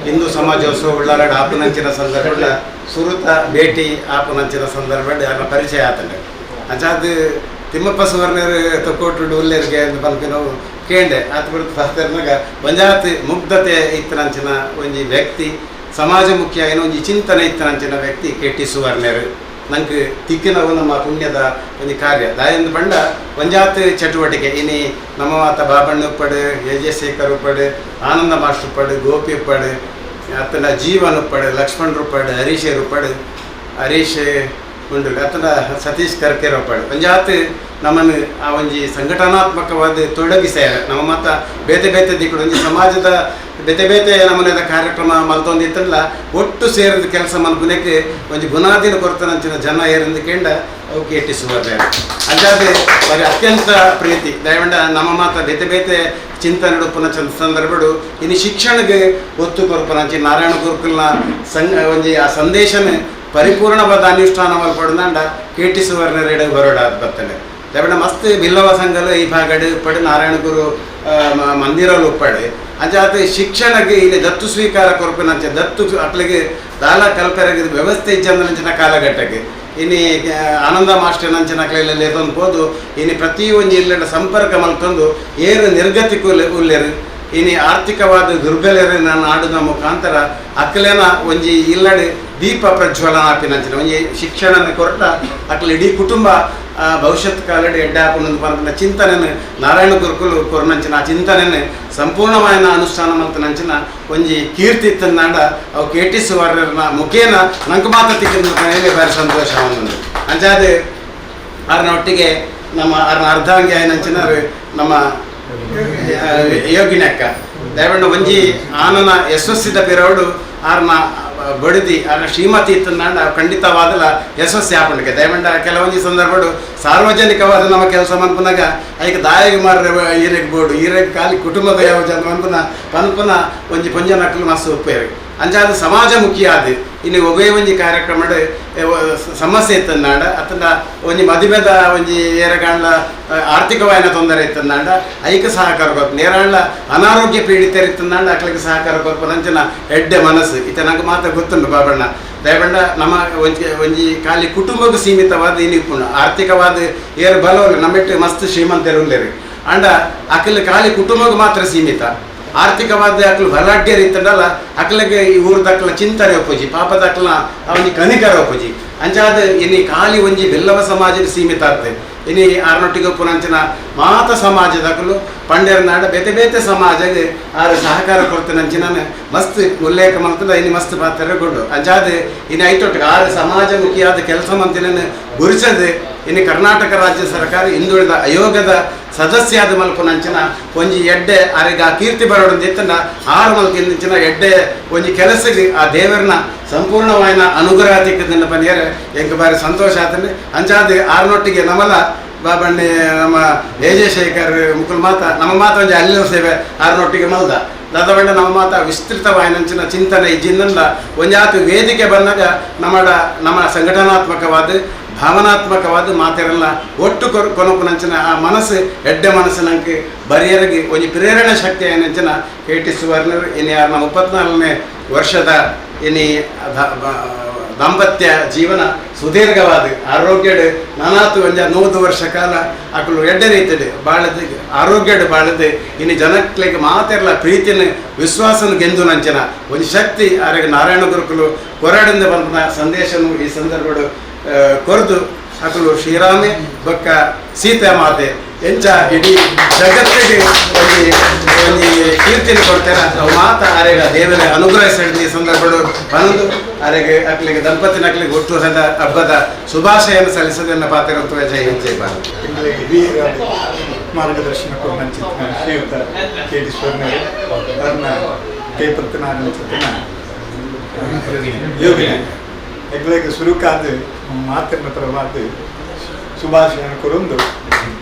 [SPEAKER 8] ಹಿಂದೂ ಸಮಾಜೋತ್ಸವ ಉಳ್ಳಾರಾಡ್ ಆಪನಂಚಿನ ಸಂದರ್ಭ ಸುರುತ ಭೇಟಿ ಆಪನಂಚಿನ ಸಂದರ್ಭ ಯಾರನ್ನ ಪರಿಚಯ ಆತಂಡೆ ಅಂಚಾದ್ ತಿಮ್ಮಪ್ಪ ಸುವರ್ಣರು ತೊಕ್ಕೋಟು ಉಲ್ಲೇರಿಗೆ ಪನ್ಪಿನವು ಕೇಂಡೆ ಆತ ಬಿಡ್ತು ಫಾಸ್ತರ್ನಾಗ ಒಂಜಾತ್ ಮುಗ್ಧತೆ ಇತ್ತನಂಚಿನ ಒಂಜಿ ವ್ಯಕ್ತಿ ಸಮಾಜ ಮುಖ್ಯ ಏನೋ ಒಂಜಿ ಚಿಂತನೆ ಇತ್ತನಂಚಿನ ವ್ಯಕ್ತಿ ಕೆ ಟಿ ಸುವರ್ಣರು ನಂಗೆ ತಿಕ್ಕಿನವು ನಮ್ಮ ಪುಣ್ಯದ ಒಂಜಿ ಕಾರ್ಯ ದಾಯಂದು ಬಂಡ ಒಂಜಾತ್ ಚಟುವಟಿಕೆ ಇನಿ ನಮ್ಮ ಮಾತ ಬಾಬಣ್ಣ ಉಪ್ಪಡು ಎ ಜೆ ಶೇಖರ್ ಉಪ್ಪಡು ಆನಂದ ಮಾಸ್ಟರ್ ಉಪ್ಪಡು ಗೋಪಿ ಉಪ್ಪಡು ಅತ್ತನ ಜೀವನ್ ಉಪ್ಪಡು ಲಕ್ಷ್ಮಣ್ ಉಪ್ಪಡು ಹರೀಶ್ ಉಪ್ಪಡು ಹರೀಶ್ ಉಂಡು ಅತ್ತನ ಸತೀಶ್ ಕರ್ಕೆರ್ ಉಪ್ಪಡು ಒಂಜಾತ್ ನಮ್ಮನ್ನು ಆ ಒಂಜಿ ಸಂಘಟನಾತ್ಮಕವಾದ ತೊಡಗಿಸ್ಯಾರ ನಮ್ಮ ಮಾತ ಬೇತೆ ಬೇತೆ ದಿಕ್ಕುಡು ಒಂಜಿ ಸಮಾಜದ ಬೇತೆ ಬೇತೆ ನಮೂನೆದ ಕಾರ್ಯಕ್ರಮ ಮಲ್ತೊಂದಿತ್ತಲ್ಲ ಒಟ್ಟು ಸೇರಿದ ಕೆಲಸ ಮಲ್ಪುನೆಕ್ ಒಂಜಿ ಬುನಾದಿನ ಕೊರತನಂಚಿನ ಜನ ಏರಿಂದ ಕೇಂಡ ಅವು ಕೆ ಟಿ ಸುವರ್ಣ ಅಂಚಾದ್ ಬಾರಿ ಅತ್ಯಂತ ಪ್ರೀತಿ ದಯವಂಡ ನಮ್ಮ ಮಾತ ಬೇತೆ ಬೇತೆ ಚಿಂತನೆ ಉಪ್ಪುನ ಸಂದರ್ಭಡು ಇನ್ನು ಶಿಕ್ಷಣಕ್ಕೆ ಒತ್ತು ಕೊರ್ಪುನಂಚಿ ನಾರಾಯಣ ಗುರುಕುಲ್ನ ಒಂಜಿ ಆ ಸಂದೇಶನ ಪರಿಪೂರ್ಣವಾದ ಅನುಷ್ಠಾನ ಮಲ್ಪಡುನಾಂಡ ಕೆ ಟಿ ಸುವರ್ಣರೆಡೆ ಬರೋಡ ಬರ್ತದೆ. ದಯವಂಡ ಮಸ್ತ್ ಬಿಲ್ಲವ ಸಂಘಲು ಈ ಭಾಗಡು ಉಪ್ಪಡು ನಾರಾಯಣ ಗುರು ಮಂದಿರಲು ಉಪ್ಪಡು ಅಂಚಾತ್ ಶಿಕ್ಷಣಕ್ಕೆ ಇಲ್ಲಿ ದತ್ತು ಸ್ವೀಕಾರ ಕೊರ್ಪಿನಂಚೆ ದತ್ತು ಅಟ್ಲಿಗೆ ದಾಲ ಕಲ್ಪೆರಗಿದ ವ್ಯವಸ್ಥೆ ಇಜ್ಜಂದನಂಚಿನ ಕಾಲಘಟ್ಟಕ್ಕೆ ಇನಿ ಆನಂದ ಮಾಸ್ಟರ್ ನಂಚಿನ ಅಕ್ಲೆಲ್ಲ ಎತ್ತೊಂದು ಪೋದು ಇನಿ ಪ್ರತಿ ಒಂಜಿ ಇಲ್ಲಡ ಸಂಪರ್ಕ ಮಲ್ತೊಂದು ಏರು ನಿರ್ಗತಿ ಉಲ್ಲೇರು ಇನಿ ಆರ್ಥಿಕವಾದ ದುರ್ಬಲರನ್ನ ನಾಡಿನ ಮುಖಾಂತರ ಅಕ್ಲೇನ ಒಂಜಿ ಇಲ್ಲಡೆ ದೀಪ ಪ್ರಜ್ವಲನ ಆಪಿನಂಚಿನ ಒಂಜಿ ಶಿಕ್ಷಣನ ಕೊರಟ ಅಕ್ಲೆ ಇಡೀ ಕುಟುಂಬ ಭವಿಷ್ಯತ್ ಕಾಲಡಿ ಎಡ್ಡಾಪುನಂದು ಪನ್ಪಿನ ಚಿಂತನೆನು ನಾರಾಯಣ ಗುರುಕುಲು ಕೊರ್ನಂಚಿನ ಆ ಚಿಂತನೆನು ಸಂಪೂರ್ಣವಾಯಿನ ಅನುಷ್ಠಾನ ಮಲ್ತನಂಚಿನ ಒಂಜಿ ಕೀರ್ತಿ ಇತ್ತಂದಾಂಡ ಅವು ಕೆ ಟಿ ಸುವರ್ಣನ ಮುಖೇನ ನಂಗೆ ಮಾತ್ರ ತಿಕ್ಕಿದ ಭಾರಿ ಸಂತೋಷ ಒಂದು. ಅಂಚಾದ ಆರ್ನ ಒಟ್ಟಿಗೆ ನಮ್ಮ ಆರ್ನ ಅರ್ಧಾಂಗಿ ಆಯ್ನಂಚಿನ ನಮ್ಮ ಯೋಗಿನಕ್ಕ ದಯವಂಡ ಒಂಜಿ ಆನನ ಯಶಸ್ಸಿದ ಪಿರವಡು ಆರ್ನ ಬಡದಿ ಆರ್ನ ಶ್ರೀಮತಿ ಇತ್ತಂದಾಂಡ ಖಂಡಿತವಾದಲ ಯಶಸ್ಸಿ ಆಪಣಿಕೆ. ದಯವಂಡ ಕೆಲವೊಂಜಿ ಸಂದರ್ಭಡು ಸಾರ್ವಜನಿಕವಾದ ನಮ್ಮ ಕೆಲಸ ಮನ್ಪುನಾಗ ಐಕ ದಾಯಿಗೆ ಮಾರ್ರೆ ಈರೆಗ್ ಬೋಡು ಈರೆಗ್ ಖಾಲಿ ಕುಟುಂಬದ ಯಾವ ಜನ ಮನ್ಪುನ ಪನ್ಪುನ ಒಂಜಿ ಪೊಂಜನಕ್ಕಲು ಮಸ್ತ್ ಉಪ್ಪೇರು. ಅಂಚಾದ ಸಮಾಜಮುಖಿ ಆದ್ ಇನ್ನು ಒಬ್ಬೇ ಒಂಜಿ ಕಾರ್ಯಕ್ರಮಡ್ ಸಮಸ್ಯೆ ಇತ್ತಂದಾಂಡ ಅತ್ತಂಡ ಒಂಜಿ ಮದಿಮೆದ ಒಂಜಿ ಏರಗಾಂಡ್ಲ ಆರ್ಥಿಕವಾಯಿನ ತೊಂದರೆ ಇತ್ತಂದಾಂಡ ಐಕ ಸಹಕಾರ ಕೊರ್ಪು ನೇರಾಂಡ್ಲ ಅನಾರೋಗ್ಯ ಪೀಡಿತರು ಇತ್ತಂದಾಂಡ ಅಕ್ಲಿಗೆ ಸಹಕಾರ ಕೊರ್ಪು ನಂಚಿನ ಎಡ್ಡೆ ಮನಸ್ಸು ಇತ್ತ ನಂಗೆ ಮಾತ್ರ ಗೊತ್ತುಂಟು ಬಾಬಣ್ಣ. ದಯಬಂಡ ನಮ್ಮ ಒಂಜಿ ಒಂಜಿ ಖಾಲಿ ಕುಟುಂಬಕ್ಕೆ ಸೀಮಿತವಾದ ಇನ್ನು ಇಪ್ಪುಂಡು ಆರ್ಥಿಕವಾದ ಏರು ಬಲವಲ್ಲ ನಮ್ಮೆಟ್ಟು ಮಸ್ತ್ ಶ್ರೀಮಂತರು ಅಂಡ ಅಕಲ್ ಖಾಲಿ ಕುಟುಂಬಕ್ಕೆ ಮಾತ್ರ ಸೀಮಿತ ಆರ್ಥಿಕವಾದ ಅಕ್ಲು ಬಲಾಢ್ಯರು ಇತ್ತಂಡಲ್ಲ ಅಕ್ಲಿಗೆ ಈ ಊರ್ದಕ್ಲ ಚಿಂತನೆ ಒಪ್ಪುಜಿ ಪಾಪದಕ್ಲ ಒಂಜಿ ಕನಿಕರ ಒಪ್ಪುಜಿ. ಅಂಚಾದ ಇನಿ ಖಾಲಿ ಒಂಜಿ ಬೆಲ್ಲವ ಸಮಾಜದ ಸೀಮಿತ ಆಗ್ತದೆ. ಇನಿ ಆರ್ನೊಟ್ಟಿಗೆ ಒಪ್ಪುನಂಚಿನ ಮಾತ ಸಮಾಜದಕ್ಲು ಪಂಡ್ಯರ ನಾಡ ಬೇತೆ ಬೇತೆ ಸಮಾಜಗೆ ಆರು ಸಹಕಾರ ಕೊಡ್ತೇನಂಚಿನ ಮಸ್ತ್ ಉಲ್ಲೇಖ ಮಲ್ತದ ಇನಿ ಮಸ್ತ್ ಪಾತ್ರ ಕೊಡು. ಅಂಚಾದ ಇನಿ ಐತೊಟ್ಟಿಗೆ ಆರು ಸಮಾಜಮುಖಿಯಾದ ಕೆಲಸ ಮಂತಿನ ಗುರುಸದೆ ಇನ್ನು ಕರ್ನಾಟಕ ರಾಜ್ಯ ಸರ್ಕಾರ ಹಿಂದುಳಿದ ಆಯೋಗದ ಸದಸ್ಯಾದ ಮಲ್ಪುನಂಚಿನ ಒಂಜಿ ಎಡ್ಡೆ ಆರೆಗ್ ಆ ಕೀರ್ತಿ ಬರೋಡು ಇತ್ತಂಡ ಆರು ಮಲ್ಕಿಂಚಿನ ಎಡ್ಡೆ ಒಂಜಿ ಕೆಲಸಕ್ಕೆ ಆ ದೇವರನ್ನ ಸಂಪೂರ್ಣವಾಯಿನ ಅನುಗ್ರಹ ತಿಕ್ಕದನ್ನ ಪನಿಯರೆ ಎಂಕ್ ಬಾರಿ ಸಂತೋಷ ಆತಂಡೆ. ಅಂಚಾದ ಆರ್ನೊಟ್ಟಿಗೆ ನಮಲ ಬಾಬಣ್ಣೆ ನಮ್ಮ ಎ ಶೇಖರ್ ಮುಕುಲ್ ಮಾತ ನಮ್ಮ ಮಾತ ಒಂಜಿ ಅಲ್ಲಿನ ಸೇವೆ ಆರ್ನೊಟ್ಟಿಗೆ ಮಲ್ದ ದಾದಬಂಡ ನಮ್ಮ ಮಾತ ವಿಸ್ತೃತವಾಯಿನಂಚಿನ ಚಿಂತನೆ ಇಜ್ಜಿಂದ ಒಂಜಾತು ವೇದಿಕೆ ಬಂದಾಗ ನಮ್ಮಡ ನಮ್ಮ ಸಂಘಟನಾತ್ಮಕವಾದ ಭಾವನಾತ್ಮಕವಾದ ಮಾತೆರೆಲ್ಲ ಒಟ್ಟು ಕೊನಪುನಂಚಿನ ಆ ಮನಸ್ಸು ಎಡ್ಡೆ ಮನಸ್ಸು ನಂಗೆ ಬರಿಯರಿಗೆ ಒಂಜಿ ಪ್ರೇರಣೆ ಶಕ್ತಿ ಏನಂಚಿನ ಕೆ ಟಿ ಸುವರ್ಣರು ಇನ್ನು ಯಾರನ್ನ 34ನೇ ವರ್ಷದ ಇನಿ ದಾಂಪತ್ಯ ಜೀವನ ಸುದೀರ್ಘವಾದ ಆರೋಗ್ಯಡ್ ನಾನಾತು ಒಂಜ 100 ವರ್ಷ ಕಾಲ ಅಕಲು ಎಡ್ಡೆ ರೀತಿಡ್ ಬಾಳದು ಆರೋಗ್ಯಡ್ ಬಾಳದು ಇನ್ನು ಜನಕ್ಲೆಗ್ ಮಾತೆರ್ಲ ಪ್ರೀತಿನ ವಿಶ್ವಾಸನ ಗೆಂದು ನಂಚಿನ ಒಂಜಿ ಶಕ್ತಿ ಆರೆಗ್ ನಾರಾಯಣ ಗುರುಕುಲು ಕೊರಡಿಂದ ಬಂದ ಸಂದೇಶನು ಈ ಸಂದರ್ಭಡು ಕೊರದು ಅಕಲು ಶ್ರೀರಾಮೆ ಬೊಕ್ಕ ಸೀತಾ ಮಾತೆ ಎಂಚ ಇಡೀ ಜಗತ್ತಿಗೆ ಒಂಜಿ ಒಂಜಿ ಕೀರ್ತಿನ ಕೊಡ್ತಾರೆ ಅವು ಮಾತ ಆರೆಗ ದೇವರ ಅನುಗ್ರಹ ಸೆಳೆದು ಈ ಸಂದರ್ಭಡು ಬಂದು ಆರೆಗೆ ಅಕ್ಲಿಗೆ ದಂಪತಿನ ಅಕ್ಲಿಗೆ ಹುಟ್ಟು ಹಬ್ಬದ ಶುಭಾಶಯನ್ನು ಸಲ್ಲಿಸೋದನ್ನ ಪಾತ್ರ ಜೈ ಹಿಂದ್ ಜೈ ಭಾರತ್.
[SPEAKER 9] ಮಾರ್ಗದರ್ಶನ ಕೊಡುವಂಚಿತ್ನ ಶ್ರೀಯುತ ಕೆ ಟಿ ಸುವರ್ಣರು ಅವರನ್ನ ಕೈಪತ್ತನಾರಂಚಿತ್ನ ಯೋಗಿನಿ ಎಗ್ಲೆಗ್ ಸುರುಕಾದ ಮಾತಿನ ಪರವಾದ ಶುಭಾಶಯನ ಕೊರೊಂದು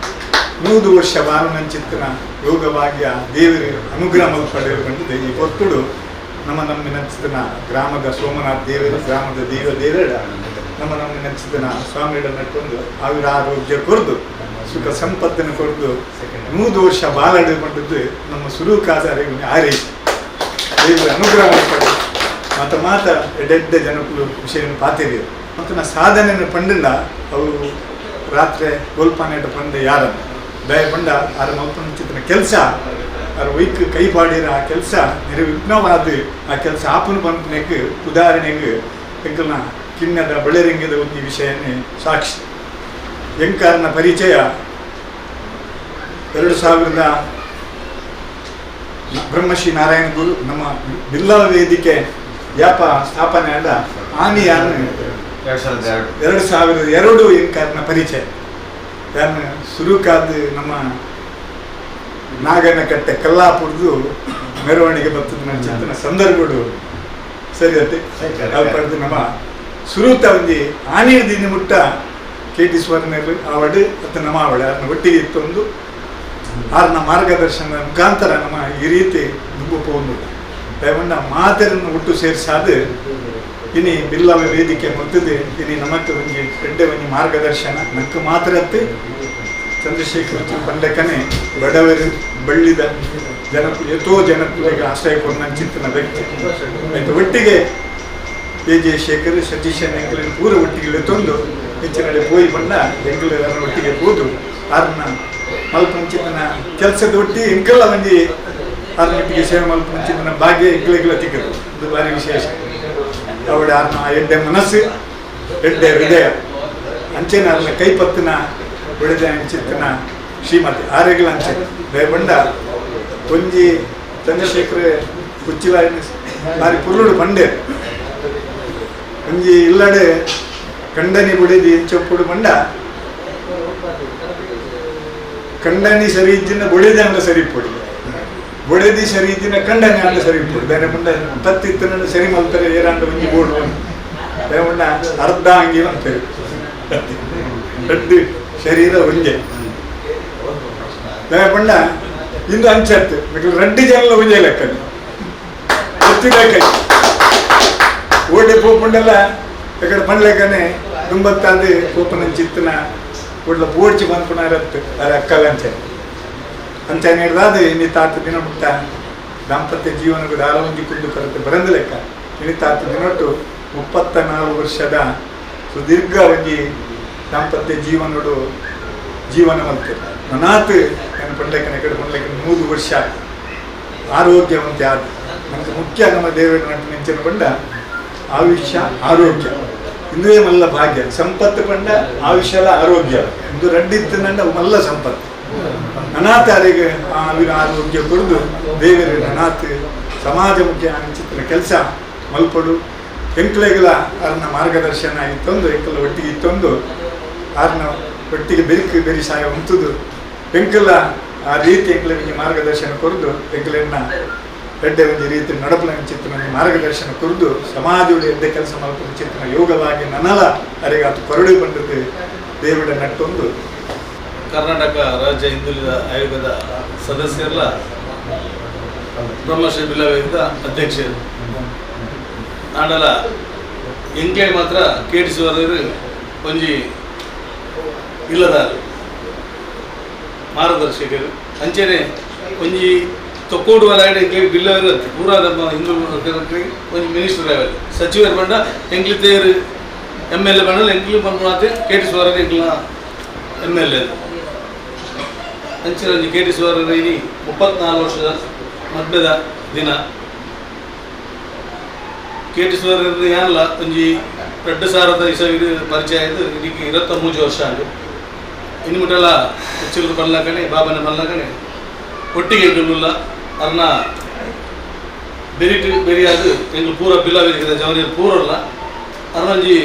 [SPEAKER 9] 100 ವರ್ಷ ಬಾಲನಂಚಿತ್ತನ ಯೋಗಭಾಗ್ಯ ದೇವರು ಅನುಗ್ರಹ ಮಲ್ಪಡೆಯರು ಬಂದಿದೆ. ಈ ಹೊತ್ತುಡು ನಮ್ಮ ನಮ್ಮಿನಂಚಿತನ ಗ್ರಾಮದ ಸೋಮನಾಥ್ ದೇವರು ಗ್ರಾಮದ ದೇವ ದೇವರ ನಮ್ಮ ನಮ್ಮಿನಂಚಿತನ ಸ್ವಾಮಿಗಳ ನಟ್ಟೊಂದು ಆವಿರ ಆರೋಗ್ಯ ಕೊರದು ಸುಖ ಸಂಪತ್ತನ್ನು ಕೊರದು 100 ವರ್ಷ ಬಾಲಡು ಬಂದದ್ದು ನಮ್ಮ ಸುರುಕಾದ ಆರೈಕೆ ದೇವರ ಅನುಗ್ರಹ ಮಲ್ಪಡೆ ಮಾತ ಮಾತ ಎಡೆಡ್ಡೆ ಜನಕ್ಕಳು ವಿಷಯವನ್ನು ಪಾತಿರಿಯರು ಮತ್ತು ನಾ ಸಾಧನೆಯನ್ನು ಪಂಡಿಲ್ಲ ಅವರು ರಾತ್ರಿ ಗೋಲ್ಪಾನೇಟ ಪಂಡೆ ಯಾರನ್ನು ದಯ ಪಂಡ ಆರ ಮಲ್ಪನ ಕೆಲಸ ಆರ ವೈಕ್ ಕೈ ಪಾಡಿರ ಆ ಕೆಲಸ ನಿರ್ವಿಘ್ನವಾದ ಆ ಕೆಲಸ ಆಪನು ಪಂಪನೆಗ್ ಉದಾಹರಣೆಗೆ ಎಂಕಲ್ನ ಕಿನ್ನದ ಬೆಳೆರಂಗಿದ ಒಂದು ವಿಷಯನೇ ಸಾಕ್ಷಿ. ಎಂಕಾರನ ಪರಿಚಯ 2000 ಬ್ರಹ್ಮಶ್ರೀ ನಾರಾಯಣ ಗುರು ನಮ್ಮ ಬಿಲ್ಲವ ವೇದಿಕೆ ಯಾಪ ಸ್ಥಾಪನೆ ಆದ ಆನಿ ಯಾರು 2002 ಎಂಕಾರನ ಪರಿಚಯ ಯಾರು ಸುರುಕಾದ ನಮ್ಮ ನಾಗನಕಟ್ಟೆ ಕಲ್ಲಾಪುರದು ಮೆರವಣಿಗೆ ಬರ್ತದೆ ನನ್ನ ಚಿಂತನ ಸಂದರ್ಭಡು ಸರಿ ಅತ್ತೆ ಅಲ್ಪಡ್ದು ನಮ್ಮ ಸುರೂತ ಒಂಜಿ ಆನೀರ್ದಿನ ಮುಟ್ಟ ಕೆ ಟಿ ಸುವರ್ಣರು ಆವಡು ಮತ್ತು ನಮ್ಮ ಆವಡೆ ಆರ್ನ ಒಟ್ಟಿಗೆ ಇತ್ತೊಂದು ಆರ್ನ ಮಾರ್ಗದರ್ಶನ ಮುಖಾಂತರ ನಮ್ಮ ಈ ರೀತಿ ದುಂಬು ಪೋಂದು ದಯಮಂಡ ಮಾತೆರನ್ನು ಒಟ್ಟು ಸೇರಿಸಾದ ಇನಿ ಬಿಲ್ಲವ ವೇದಿಕೆ ಮೊತ್ತದೆ ಇನಿ ನಮಕ್ ಒಂಜಿ ಎಡ್ಡೆ ಒಂಜಿ ಮಾರ್ಗದರ್ಶನ ನಕ್ಕು ಮಾತ್ರ ಚಂದ್ರಶೇಖರ್ ಪಂಡಕನೆ ಬಡವರು ಬಳ್ಳಿದ ಜನ ಎಷ್ಟೋ ಜನರಿಗೆ ಆಶ್ರಯ ಕೊಡ ಚಿಂತನ ವ್ಯಕ್ತಿ ಆಯ್ತು. ಒಟ್ಟಿಗೆ ಎ ಜೆ ಶೇಖರ್ ಸತೀಶ್ ಎಂಕಲಿನ ಪೂರ ಒಟ್ಟಿಗೆ ತಂದು ಹೆಚ್ಚಿನಡೆ ಪೋಯಿ ಬಣ್ಣ ಎಂಕಲ್ ಒಟ್ಟಿಗೆ ಹೋದು ಆರ್ನ ಮಲ್ಪಂಚಿತನ ಕೆಲಸದ ಒಟ್ಟಿ ಎಂಕಲ್ಲ ಒಂಜಿ ಆರ್ನ ಒಟ್ಟಿಗೆ ಸೇವೆ ಮಲ್ಪಂಚಿತನ ಭಾಗ್ಯ ಎಂಕಲಿಗೆಲ್ಲ ತಿಕ್ಕದು. ಇದು ಭಾರಿ ವಿಶೇಷ. ಅವಡ ಆರ್ನ ಎಡ್ಡೆ ಮನಸ್ಸು ಎಡ್ಡೆ ಹೃದಯ ಅಂಚೆನ ಆರ್ನ ಕೈಪತ್ತಿನ ಒಡೆದ ಅಂಚಿತ್ತನ ಶ್ರೀಮತಿ ಆರೆಗಳ ಅಂಚೆ ದಯಬಂಡ ಒಂಜಿ ಚಂದ್ರಶೇಖರ ಉಚ್ಚಿಲ ಬಾರಿ ಪುರುಡು ಬಂಡೆ ಒಂಜಿ ಇಲ್ಲಡೆ ಕಂಡನಿ ಬುಡಿದಿ ಎಂಚೊಪ್ಪುಡು ಬಂಡ ಕಂಡನಿ ಸರಿ ಇದ್ದಿನ ಬೊಡೆದಿ ಅಂಡ ಸರಿ ಪೊಡಿ ಬೊಡೆದಿ ಸರಿ ಇದ್ದಿನ ಕಂಡನಿ ಅಂಡ ಸರಿ ಪೊಡಿ ಬೇರೆ ಬಂಡ ತತ್ತಿತ್ತನ ಸರಿ ಮಲ್ತಾರೆ ಏರಾಂಡ ಒಂಜಿ ಬೋಡು ದಯಬಂಡ ಅರ್ಧ ಅಂಗಿ ಅಂತಾರೆ ರಡ್ಡು ಶರೀರ ಒಂಜೆ ದಯಬಂಡ ಇಂದು ಅಂಚತ್ತು ರಡ್ಡಿ ಜನ ಒಂಜೆ ಲೆಕ್ಕ ಕೈ ಓಡೆ ಪೋಪುಂಡೆಲ್ಲ ಎಕಡೆ ಪಂಡ್ಲೆಕ್ಕನೆ ದುಂಬತ್ತಾದ ಪೋಪನ ಚಿತ್ತನ ಒಳ್ಳೆ ಬೋಡ್ಚಿ ಬಂದ್ಪುಣಾರತ್ತು ಅರೆ ಅಕ್ಕಲಂಚೆ ಅಂಚನೆ ಹಿಡ್ದಾದ ಇನ್ನಿ ತಾತ ದಿನ ಮುಟ್ಟ ದಾಂಪತ್ಯ ಜೀವನಕ್ಕೆ ದಾಲವಂಜಿ ಕುಂದು ಕರತೆ ಬರಂದ ಲೆಕ್ಕ ಇನಿ ತಾತ ದಿನೊಟ್ಟು 34 ವರ್ಷದ ಸುದೀರ್ಘ ಒಂಜಿ ದಾಂಪತ್ಯ ಜೀವನಡು ಜೀವನ ಮಲ್ತೆ ನನಾತ್ ನಾನು ಪಂಡ್ಲೆಕ್ಕನೆ ಎಕಡೆ ಪಂಡ್ಲೆಕ್ಕನೆ 100 ವರ್ಷ ಆರೋಗ್ಯವಂತೆ ಆದ ನಮಗೆ ಮುಖ್ಯ ನಮ್ಮ ದೇವರ ನೆಂಚಿನ ಬಂಡ ಆಯುಷ್ಯ ಆರೋಗ್ಯ ಇಂದುವೇ ಮಲ್ಲ ಭಾಗ್ಯ ಸಂಪತ್ತು ಪಂಡ ಆಯುಷ್ಯಲ ಆರೋಗ್ಯ ಇಂದು ರಡ್ಡಿತ್ತು ನಂಡ ಮಲ್ಲ ಸಂಪತ್ತು ಅನಾಥರಿಗೆ ಆರೋಗ್ಯ ಕೊಡುದು ದೇವರು ಅನಾಥ ಸಮಾಜ ಮುಖ್ಯ ಚಿತ್ರ ಕೆಲಸ ಮಲ್ಪಡು ಎಂಕ್ಲೆಗಳ ಆರ್ನ ಮಾರ್ಗದರ್ಶನ ಇತ್ತೊಂದು ಎಂಕಲ ಒಟ್ಟಿಗೆ ಇತ್ತೊಂದು ಆರ್ನ ಒಟ್ಟಿಗೆ ಬೆರಿಕು ಬೆರಿ ಸಾಯ ಉಂಟುದು ಎಂಕಲ ಆ ರೀತಿ ಎಂಕ್ಲೆಗೆ ಮಾರ್ಗದರ್ಶನ ಕೊರದು ಎಂಕ್ಲೆನ್ನ ಎಡ್ಡೆ ಒಂದು ರೀತಿ ನಡಪಲ ಚಿತ್ರನ ಮಾರ್ಗದರ್ಶನ ಕೊರದು ಸಮಾಜದಲ್ಲಿ ಎಡ್ಡೆ ಕೆಲಸ ಮಲ್ಪನ ಚಿತ್ರನ ಯೋಗವಾಗಿ ನನಲ ಅರೆಗಾತು ಕೊರಡು ಬಂದದ್ದು ದೇವಿಡ ನಟ್ಟೊಂದು.
[SPEAKER 7] ಕರ್ನಾಟಕ ರಾಜ್ಯ ಹಿಂದುಳಿದ ಆಯೋಗದ ಸದಸ್ಯರಲ್ಲ ಬ್ರಹ್ಮಶ್ರೀ ಬಿಲ್ಲವೇದ ಅಧ್ಯಕ್ಷರು ನಾಡಲ ಎಂಕ್ಲೆ ಮಾತ್ರ ಕೇಟಿಸುವರು ಒಂಜಿ ಇಲ್ಲದಾರು ಮಾರ್ಗದರ್ಶಕರು ಅಂಚೆನೆ ಒಂಜಿ ತೊಕ್ಕೋಡು ವಲಯಡೆ ಎಂಕ್ಲೆ ಬಿಲ್ಲವೇರು ಪೂರಾ ನಮ್ಮ ಹಿಂದೂ ಒಂಜಿ ಮಿನಿಸ್ಟರ್ ಲೆವೆಲ್ ಸಚಿವರು ಬಂಡ ಎಂಕ್ಲಿ ತೇರು M L A ಬಂಡ ಎಂಕ್ಲಿ ಬಂದು ಕೆ ಟಿ ಸುವರ ಎಂಕ್ಲ M L A ಅಂಚಿನ ಒಂಜಿ ಕೆ ಟಿ ಸುವರ ಇನಿ 34 ವರ್ಷದ ಮದ್ಯದ ದಿನ ಕೆ ಟಿ ಸುವರ ಯಾನಲ್ಲ ಒಂಜಿ 2000 ಇಸವಿ ಪರಿಚಯ ಆಯಿತು. ಇದಕ್ಕೆ 23 ವರ್ಷ ಆಗಿ ಇನ್ನು ಮುಟ್ಟಲ್ಲ ಚಿಲ್ಲರು ಬಲ್ಲಕಣೆ ಬಾಬನ ಬಲ್ಲಕಣೆ ಒಟ್ಟಿಗೆ ಎಂಕುಲ್ಲ ಅರ್ನ ಬೆರಿಟ್ ಬೆರಿಯಾದು ಎಂಗ್ಳು ಪೂರ ಬಿಲ್ಲ ವೇದಿಕೆ ಜವನಿಯರು ಪೂರಲ್ಲ ಅರ್ನೊಂಜಿ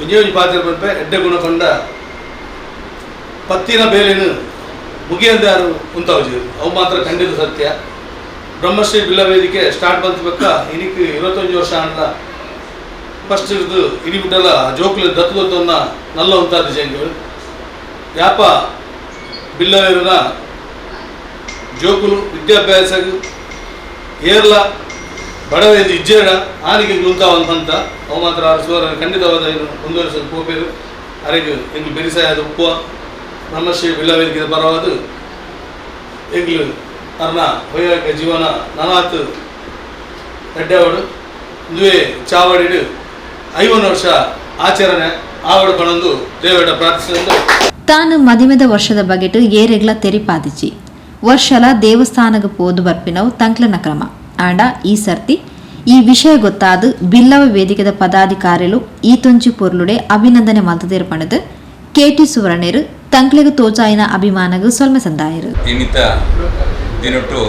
[SPEAKER 7] ಒಂಜೇ ಒಂಜಿ ಪಾತ್ರ ಪನ್ಪೆ ಎಡ್ಡೆ ಗುಣ ಕೊಂಡ ಪತ್ತಿನ ಬೇಲೆನು ಮುಗಿಯಂದೆ ಯಾರು ಉಂತಾವ್ಜಿ ಅವು ಮಾತ್ರ ಖಂಡಿತ ಸತ್ಯ. ಬ್ರಹ್ಮಶ್ರೀ ಬಿಲ್ಲ ವೇದಿಕೆ ಸ್ಟಾರ್ಟ್ ಬಂತ ಬಕ್ಕ ಇನಿಕ್ 21 ವರ್ಷ ಅಂಡ ಫಸ್ಟ್ ಇರ್ದು ಇನಿ ಬಿಟ್ಟಲ್ಲ ಜೋಕುಲು ದತ್ತು ಗೊತ್ತೊನ್ನ ನಲ್ಲ ಉಂತಾದ ಜಂಗುಲು ಯಾಪ ಬಿಲ್ಲವೇರುನ ಜೋಕುಲು ವಿದ್ಯಾಭ್ಯಾಸ ಏರ್ಲ ಬಡವ ಇಜ್ಜೇಡ ಆನಿಗೆ ಉಂತಾವಂತ ಅವು ಮಾತ್ರ ಸುವರ ಖಂಡಿತವಾದ ಏನು ಮುಂದುವರಿಸಲು ಪೋಪೇರು ಅರೆಗೆ ಎಂಗ್ಲು ಬೆರಿಸಾಯದ ಉಪ್ಪು ಬ್ರಹ್ಮಶ್ರೀ ಬಿಲ್ಲವೇದಿಕೆ ಪರವಾದ ಎಂಗ್ಲು ಅರ್ನ ವೈವಾಹಿಕ ಜೀವನ ನನಾತ್ ಎಡ್ಡೆವಾಡು ಇಂದುವೆ ಚಾವಡಿಡು 50 ವರ್ಷ ಆಚರಣೆ ಆವಡು ಪಣಂದು ದೇವಡ ಪ್ರಾರ್ಥಿಸಿದಂದು.
[SPEAKER 2] ತಾನು ಮದಿಮೆದ ವರ್ಷದ ಬಗೆಟ್ ಏರೆಗ್ಲ ತೆರಿಪಾದಿಚಿ ವರ್ಷಲ ದೇವಸ್ಥಾನಗ ಪೋದು ಬರ್ಪಿನವು ತಂಕ್ಲನ ಕ್ರಮ ಆಂಡ ಈ ಸರ್ತಿ ಈ ವಿಷಯ ಗೊತ್ತಾದ ಬಿಲ್ಲವ ವೇದಿಕೆದ ಪದಾಧಿಕಾರಿಲು ಈ ತೊಂಚಿ ಪೊರ್ಲುಡೆ ಅಭಿನಂದನೆ ಮಲ್ತದೇರು ಪಣದು ಕೆಟಿ ಸುವರ್ಣೇರು ತಂಕ್ಲೆಗ್ ತೋಚಾಯಿನ ಅಭಿಮಾನಗು ಸೊಲ್ಮೆ ಸಂದಾಯರು.
[SPEAKER 10] ಇನ್ನಿತ ದಿನೊಟ್ಟು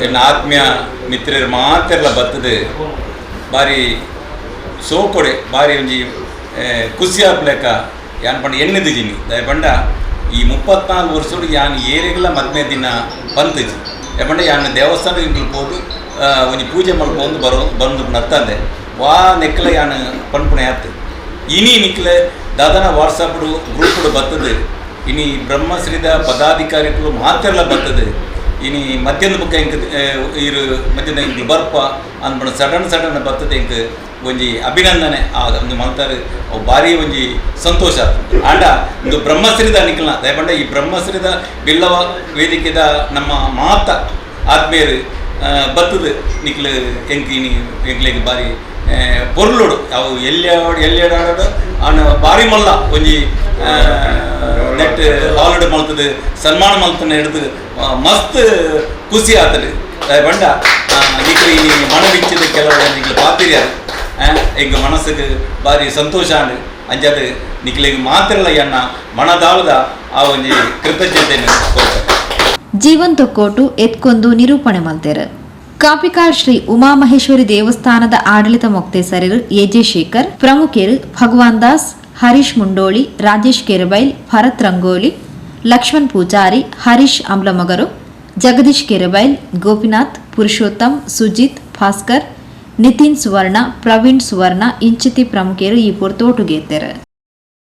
[SPEAKER 10] ಎನ್ನ ಆತ್ಮೀಯ ಮಿತ್ರರು ಮಾತೆಲ್ಲ ಬರ್ತದೆ ಬಾರಿ ಸೋಕೊಡೆ ಬಾರಿ ಒಂಜಿ ಖುಷಿ ಆಪ್ಲೆಕ್ಕ ಯಾನ್ ಪಂಡ ಎಣ್ಣೆದು ಜಿನಿ ದಯ ಪಂಡ ಈ 34 ವರ್ಷಡು ಯಾನ್ ಏರೆಗ್ಲ ಮದ್ಮೆ ದಿನ ಬಂತಜಿ ಪಂಡ ಯಾನ್ ದೇವಸ್ಥಾನ ಎಂಕುಲು ಪೋದು ಒಂಜಿ ಪೂಜೆ ಮಲ್ಪೊಂದು ಬರೋ ಬಂದು ನತ್ತಂದೆ ವಾ ನೆಕ್ಕಲ ಯಾನ್ ಪನ್ಪುಣೆ ಆತ್. ಇನಿ ನಿಕ್ಲೆ ದಾದನ ವಾಟ್ಸಪ್ ಗ್ರೂಪ್ ಬತ್ತದು, ಇನಿ ಬ್ರಹ್ಮಶ್ರೀದ ಪದಾಧಿಕಾರಿಗಳು ಮಾತೆರ್ಲ ಬತ್ತದು. ಇನಿ ಮಧ್ಯಾಹ್ನ ಬೊಕ್ಕ ಎಂಕ್ ಇರು ಮಧ್ಯಾಹ್ನ ಎಂಕ್ ಬರ್ಪ ಅಂದ್ಪಂಡ ಸಡನ್ ಸಡನ್ ಬತ್ತದ ಎಂಕ್ ಒಂಜಿ ಅಭಿನಂದನೆ ಆ ಒಂದು ಮಲ್ತಾರು, ಅವು ಭಾರಿ ಒಂಜಿ ಸಂತೋಷ ಆತು. ಆಂಡ ಇಂದು ಬ್ರಹ್ಮಶ್ರೀದ ನಿಕ್ಲ್ನ ದಯಪಂಡ ಈ ಬ್ರಹ್ಮಶ್ರೀದ ಬಿಲ್ಲವ ವೇದಿಕೆದ ನಮ್ಮ ಮಾತ ಆತ್ಮೀಯರು ಬತ್ತದು ನಿಕ್ಲು ಎಂಕ್ ಇನಿ ಎಂಕ್ಲೆಗ್ ಬಾರಿ ಪೊರ್ಲುಡು. ಅವು ಎಲ್ಲಿ ಎಲ್ಲಿ ಆನ ಬಾರಿ ಮಲ್ಲ ಒಂಜಿ ನೆಟ್ ಹಾಲಿಡ್ ಮಲ್ತದು ಸನ್ಮಾನ ಮಲ್ತನ ಹಿಡಿದು ಮಸ್ತ್ ಖುಷಿ ಆತದು. ಬಂಡ ನಿಕ್ಲು ಈ ಮನ ಬಿಚ್ಚಿದ ಕೆಲವು ನಿಕ್ಲು ಪಾತಿರ್ಯಾರು ಎಂಕ್ ಮನಸ್ಸುக்கு ಬಾರಿ ಸಂತೋಷ ಆಂಡ್. ಅಂಚಾದ್ ನಿಕ್ಲೆಗ್ ಮಾತ್ರಲ ಎನ್ನ ಮನದಾಳದ ಆ ಒಂಜಿ ಕೃತಜ್ಞತೆಯನ್ನು ಕೊರ್ಪೆ.
[SPEAKER 2] ಜೀವನ್ ತೊಕ್ಕೋಟು ಎತ್ಕೊಂದು ನಿರೂಪಣೆ ಮಲ್ತೆರ್. ಕಾಪಿಕಾಡ್ ಶ್ರೀ ಉಮಾಮಹೇಶ್ವರಿ ದೇವಸ್ಥಾನದ ಆಡಳಿತ ಮೊಕ್ತೇಸರರು ಎಜೆ ಶೇಖರ್, ಪ್ರಮುಖರು ಭಗವಾನ್ ದಾಸ್, ಹರೀಶ್ ಮುಂಡೋಳಿ, ರಾಜೇಶ್ ಕೆರಬೈಲ್, ಭರತ್ ರಂಗೋಲಿ, ಲಕ್ಷ್ಮಣ್ ಪೂಜಾರಿ, ಹರೀಶ್ ಅಂಬ್ಲಮಗರು, ಜಗದೀಶ್ ಕೆರಬೈಲ್, ಗೋಪಿನಾಥ್, ಪುರುಷೋತ್ತಮ್, ಸುಜಿತ್, ಭಾಸ್ಕರ್, ನಿತಿನ್ ಸುವರ್ಣ, ಪ್ರವೀಣ್ ಸುವರ್ಣ ಇಂಚಿತಿ ಪ್ರಮುಖರು ಈ ಪೊರ್ತೋಟುಗೇತೆರ್.